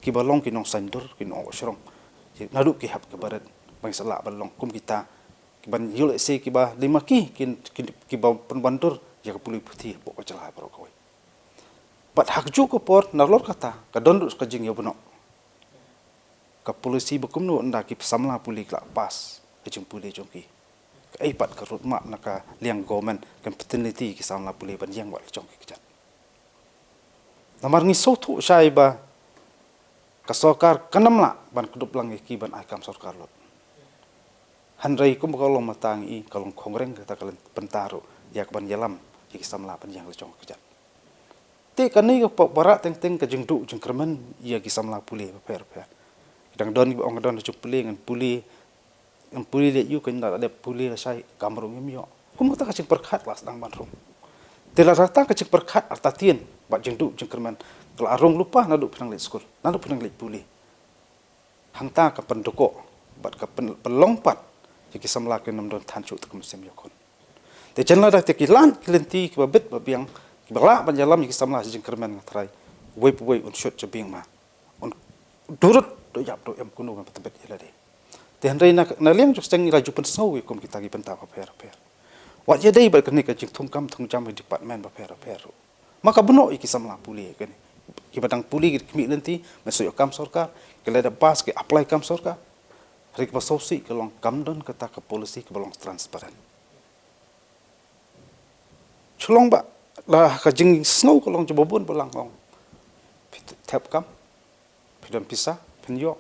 kiba long ki nongsaiñdur, ki nongwashrong, naduh ki hap ki barit, ba ngi sa lah ban long kum kita, kiban ïoh lehse kiba dei ma ki, ki, ki, kiba pynwandur ïa ka pule puthi hapoh ka jylla baroh kawei. Bad ha kajuh ka por nalor kata ka don ruh ka jingïabnoh. Ka policy ba kumno ynda ki samla pule ki la pass ka jingpule jong ki, kaei pat ka roadmap na ka liang government kan pynlong ïa ki samla pule ban ïeng wat la jong ki kjat? Namar ngi sngewthuh shai ba ka sorkar kan ym lah ban kdup lang ïa ki ban ai kam sorkar lut. Hynrei kumba ka long mynta ngi i ka long khongkrem kata ka bynta ruh ïa kaban ïalam ïa ki samla ban ïeng la jong ki kjat. Te kane ka pynpaw teng teng ka jingduh jingkyrmen ïa ki samla pule bapher bapher. Ki dang don kiba ong ka don ka jingpule ngan pule, ngan pule leh ïa u, kan da dep pule lashai kam ruh ngim ïoh. Kumta ka jingpyrkhat la sdang ban rung. Te la rata ka jingpyrkhat artatien bad jingduh jingkyrmen ka la rung lypa naduh phi nang leit skul, naduh phi nang leit pule. Hangta ka pynduh bad ka pyn-, pynlong pat ïa ki samla kin ym don than shuh te ka mynsiem ïakhun. Te jan lada te ki lad ki lynti kiba bit ba biang kiba lah ban ïalam ïa ki samla sha jingkyrmen, nga tharai uwei pa uwei un shut jabieng ma un durut, duh ïap duh em, kumno ban pyntbit ïa lade. Te hynrei na, na liang jong seng ngi la ju pynsngew ïa kum kita ki bynta bapher bapher. Wat ïadei bad kane ka jingthungkam thungjam ïa department bapher bapher ruh. Ma ka bynnoh ïa ki samla pule kane, kiba dang pule ki khmih lynti ban shu ïoh kam sorkar, ki la dep pass ki apply kam sorkar. Hynrei kaba sngewsih ka long kam don kata ka policy kaba long transparent. Shu long ba la ka jingsngew ka long jong ba bun ba lang ong phi thep kam, phi don pisa phin ïoh,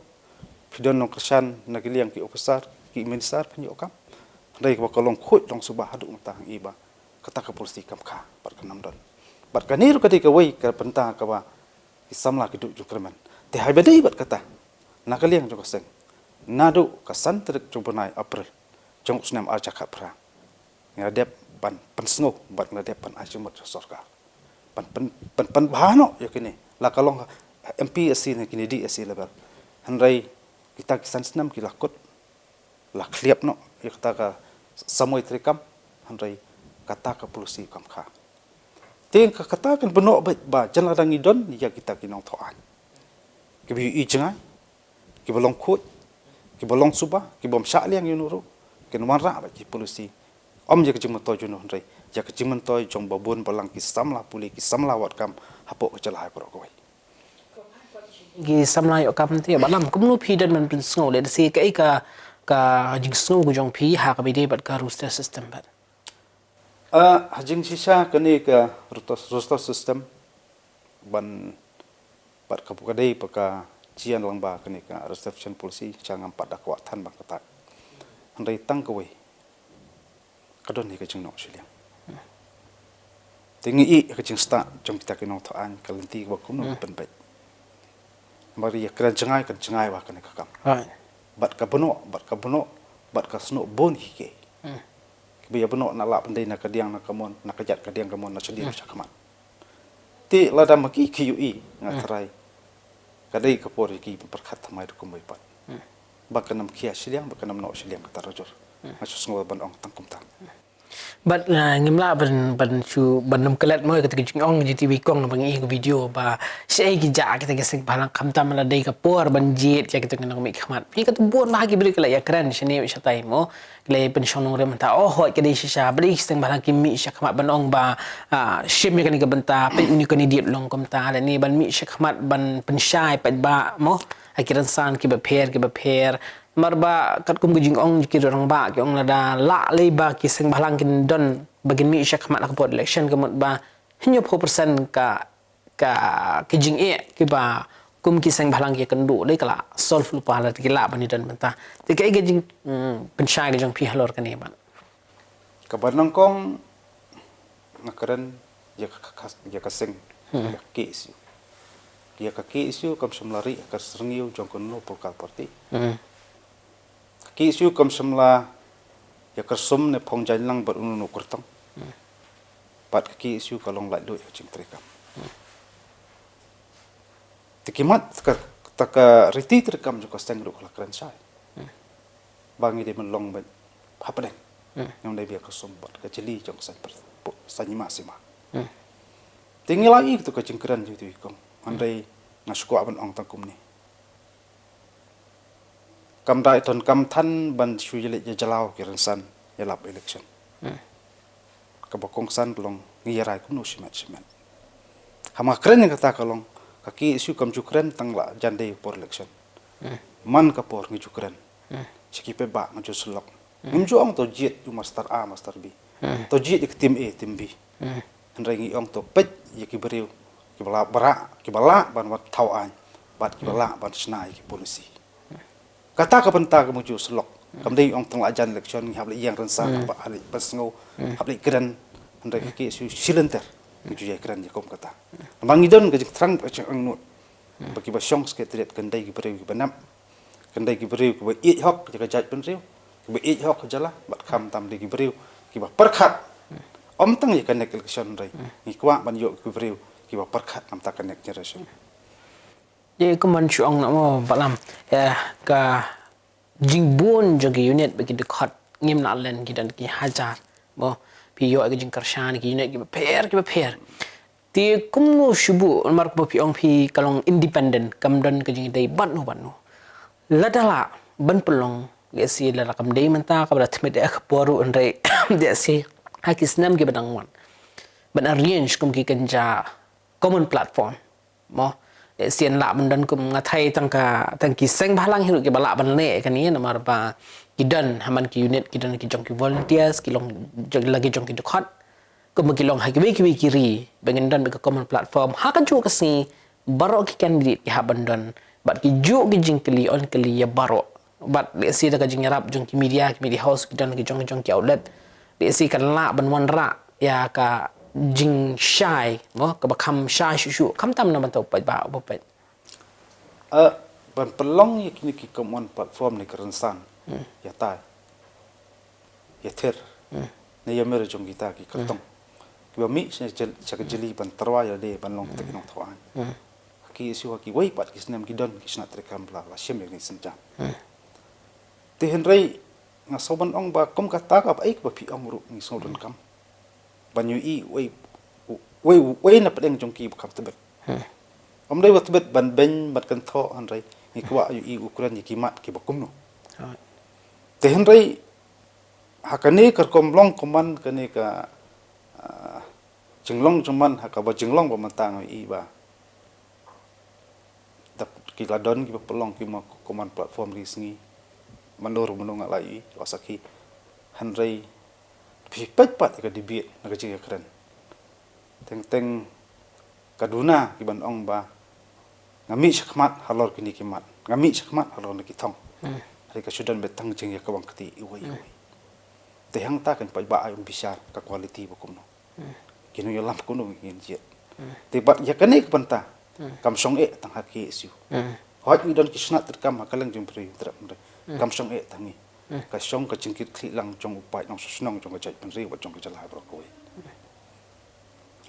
phi don nongkyrshan na ki liang ki officer ki minister phin ïoh kam. Hynrei kaba ka long khuid long suba haduh mynta ngi i ba kata ka policy kam kha bad kam nang don. Bad kane ruh ka dei kawei ka bynta kaba ki samla ki duh jingkyrmen. Te haba dei bad kata, na ka liang jong ka seng, naduh ka san tarik jong u bnai April jong u snem ar hajar khatphra, ngi la dep ban pynsngew bad ngi la dep ban ai jingmut sha sorkar ban pyn, pyn, pynbha noh ïa kine, la ka long MPSC ne kine DSC level. Hynrei kita ki san snem ki la kut, la khlieh noh ïa kata ka samoi treikam, hynrei kata ka policy kam kha. Te ka kata kan bynnoh bad ba jan lada ngi don ïa kita ki nongthoh aiñ kiba ïohi jngai, kiba long khuid, kiba long suba, kibym shah liang ïano ruh, kin wanrah bad ki policy. Ym ïa ka jingmyntoi jong no hynrei ïa ka jingmyntoi jong ba bun ba lang ki samla pule, ki samla wad kam hapoh ka jylla baroh kawei. Ki samla ïoh kam te ba lam kumno phi don ban pynsngew, lehse kaei ka, ka jingsngew ka jong phi ha kaba ïadei bad ka roster system bad? Ah, ha jingshisha kane ka roster, roster system ban, bad ka, ka dei pat ka jingïalang ba kane ka reservation policy, sha ngam pat da kwah than ban kata. Hynrei tang kawei, ka don hi ka jingnoh shiliang. Te ngi i ka jingstad jong kita ki nongthoh aiñ, ka lynti kaba kumno ka pynbeit. Namar ïa kren jngai kan jngai ba kane ka kam. Bad ka bynnoh, bad ka bynnoh, bad ka snoh bun hi ke. Kiba ïa bynnoh na la pyndei na ka diang na ka mon, na ka jait ka diang ka mon, na shadien na shakhmat. Te lada ma ki ki ïohi, nga tharai ka dei ka por ïa ki ban pyrkhat thymmai da kumwei pat. Ba kan ym khia shiliang, ba kan ym noh shiliang kata rajor. Nga shu sngew ban ong tang kumta. Bad, ah, ngim lah ban, ban shu, ban nym klet mo ïa kata ka jingong jong i Kong ba ngi ïohi ha ka video ba shaei ki jah kita ki seng bhalang, khamtam lada dei ka por ban jied ïa kita ki nongmihkhmat. Ngi katto bun ba ha ki briew ki la ïakren shane shatai mo. Ki la pynshong nongrim mynta, oh, hooid ka dei shisha, ba dei ki seng bhalang ki mih shakhmat ban ong ba, ah, shim ïa kane ka bynta, peit une u candidate u long kumta, lane ban mih shakhmat ban pynshai paidbah mo ha ki rynsan kiba pher kiba pher. Namar ba katkum ka jingong jong ki rangbah, ki ong lada lah lei ba ki seng bhalang kin don ba kin mih shakhmat ha ka por election, ka mut ba hynñiewphew percent ka, ka, ka jingeh kiba kum ki seng bhalang ki ïakynduh dei ka la solve lypa lada ki lah ban ïadon bynta. Te kaei ka jing, mm, pynshai ka jong phi halor kane, Bah? Kaba nyngkong, nga kren ïa ka, ka, ka, ïa ka seng, ïa ka K S U. Ïa ka K S U kam shym la rieh ha ka syrngiew jong kano political party. Ka K S U kam shym la ïa kyrsum ne phong jaiñ lang bad uno uno u kyrtong. Bad ka K S U ka long laitluid ha ka jingtrei kam. Te ki mat ka, ta ka riti trei kam jong ka seng ruh ka la kren shai. Ba ngi dei ban long beit hapdeng. Ngim dei ban ïa kyrsum bad ka jylliew jong ka saiñ, saiñ hima sima. Te ngi la ïohi ïa kata ka jingkren jong i Kong. Hynrei nga shu kwah ban ong tang kumne. Kam dei, don kam than ban shu ïaleit ïajlaw ki rynsan ïalap election. Kaba kongsan ka long ngi ïarai kumno shimet shimet. Haba nga kren ïa kata ka long ka K S U kam ju kren tang la jan dei por election. Man ka por ngi ju kren. Sha ki paidbah ngi ju syllok. Ngim ju ong to jied ïa u master A, master B. To jied ïa ka team A, team B. Hynrei ngi ong to peit ïa ki briew kiba lah, ba rah, kiba lah ban wan thaw aiñ bad kiba lah ban shna ïa ki policy. Kata ka bynta kaba ngi ju syllok. Kam dei ong tang la jan election ngi hap leit ïeng rynsan, hap leit pynsngew, hap leit kren. Hynrei ka K S U shi lynter ngi ju ïai kren ïa kum kata. Namar ngi don ka jingthrang, ka jingangnud ba kiba shong secretariat kan dei ki briew kiba nep. Kan dei ki briew kiba ïeit hok ïa ka jaitbynriew, kiba ïeit hok ka jylla, bad khamtam dei ki briew kiba pyrkhat. Ym tang ïa ka next election, hynrei ngi kwah ban ïoh ki briew kiba pyrkhat namar ka next generation. Ïa, kumban shu ong na mo, Bah Lam, ïa ka jingbun jong ki unit ba ki dkhot ngim lah len, ki don ki hajar mo. Phi ïoh ïa ka jingkyrshan ki unit kiba pher kiba pher. Te kumno shu buh, namar kumba phi ong phi ka long independent, kam don ka jingïadei bad no bad no. Lada lah ban pynlong, lehse lada kam dei mynta kaba la tmier ïa ka por ruh, hynrei lehse ha ki snem kiba dang wan ban arrange kum ki kynja common platform mo. Lehse yn lah ban don kum, nga tharai tang ka, tang ki seng bhalang hi ruh kiba lah ban leh kane, namar ba ki don ha man ki unit, ki don ki jong ki volunteers, ki long jong, la ki jong ki dkhot. Kumba ki long ha kiwei kiwei ki ri, ba ngin don bad ka common platform. Ha kajuh ka sngi baroh ki candidate ki hap ban don bad ki juh ki jingkylli, yn kylli ïa baroh. Bad lehse da ka jingïarap jong ki media, ki media house, ki don ki jong, ki jong ki outlet, lehse kan lah ban wanrah ïa ka jingshai mo, kaba kham shai shuh shuh, khamtam na bynta u paidbah, u paidbah. Eh, ban pynlong ïa kine ki common platform ne ki rynsan ïatai, ïathir, ne ïamir jong kita ki kyrtong kiba mih sha, sha ka jylliew ban tyrwa ïalade ban long kita ki nongthaw aiñ. Ki issue ha kiwei pat ki snem ki don ki shnat treikam ba la shim ïa kine ki sienjam. Te hynrei nga sngew ban ong ba kum kata, kaba ïa kaba phi ong ruh ngi sngew donkam ban ïohi uwei, uwei, uwei na pdeng jong ki ba kham tbit. Ym dei ba tbit ban beiñ ban kynthoh, hynrei ngi kwah ïohi u kren ïa ki mat kiba kumno. Te hynrei ha kane ka rukom long kumman, kane ka, ah, jinglong jong man, ha kaba jinglong ba mynta nga ïohi ba da ki la don kiba pynlong ki mo common platform ri sngi. Mano ruh mano nga la ïohi, la sakhi. Hynrei phi peit pat ïa ka debate na ka jingïakren, teng teng ka duna kiban ong ba nga mih shakhmat halor kine ki mat, nga mih shakhmat halor kine ki thong. Hynrei ka shu don beit tang jingïakawang kti iwei iwei. Te hangta kan paidbah ai umbishar ka quality ba kumno. Ki nongïalam kumno ngin jied. Te bad ïa kane ka bynta kam shong eh tang ha K S U. Hooid ngi don ki shnat treikam ha kylleng jong Bri u Trep, hynrei kam shong eh tang ngi. Ka shong ka jingkitkhlieh lang jong u paid nongshong shnong jong ka jaitbynriew bad jong ka jylla baroh kawei.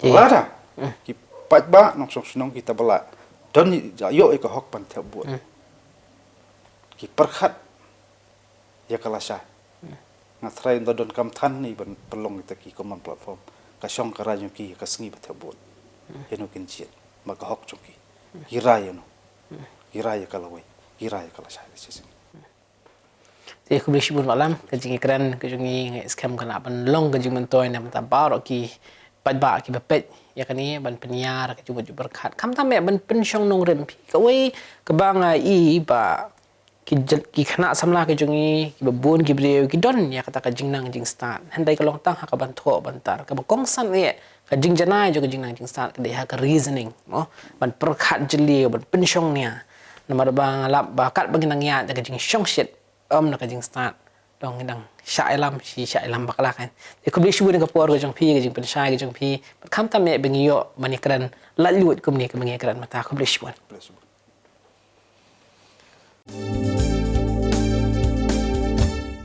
Lada ki paidbah nongshong shnong kita ba la don ïoh ïa ka hok ban thep vote, ki pyrkhat ïa ka lashai, Nga trai ynda don kam than ni ban pynlong ïa ki common platform. Ka shong ka rai jong ki ka sngi ba thep vote. Ïa no kin jied. Ma ka hok jong ki. Ki rai ïa no. Ki rai ïa ka lawei. Ki rai ïa ka lashai da shi sngi. Te khublei shibun Bah Lam, ka jingïakren ka jong ngi nga skhem ka lah ban long ka jingmyntoi na bynta baroh ki paidbah ki ba peit ïa kane ban pynïar ka jingmut jingpyrkhat. Khamtam eh ban pynshong nongrim phi kawei kaba nga i ba ki jan-, ki khynnah samla ki jong ngi, ki ba bun ki briew ki don ïa kata ka jingnang jingstad. Hynrei ka long tang ha ka ban thoh ban tar, ka ba kongsan eh ka jingjanai jong ka jingnang jingstad ka dei ha ka reasoning, mo, ban pyrkhat jylliew, ban pynshong nia. Namar ba nga lap ba katba ngi nang ïaid da ka jingshongshit, ym na ka jingstad, dang ngi dang shah ïalam shi shah ïalam bakla kan. Te khublei shibun ka por ka jong phi, ka jingpynshai ka jong phi. Bad khamtam eh ba ngi ïoh ban ïakren laitluid kumne kaba ngi ïakren mynta. Khublei shibun. Khublei shibun.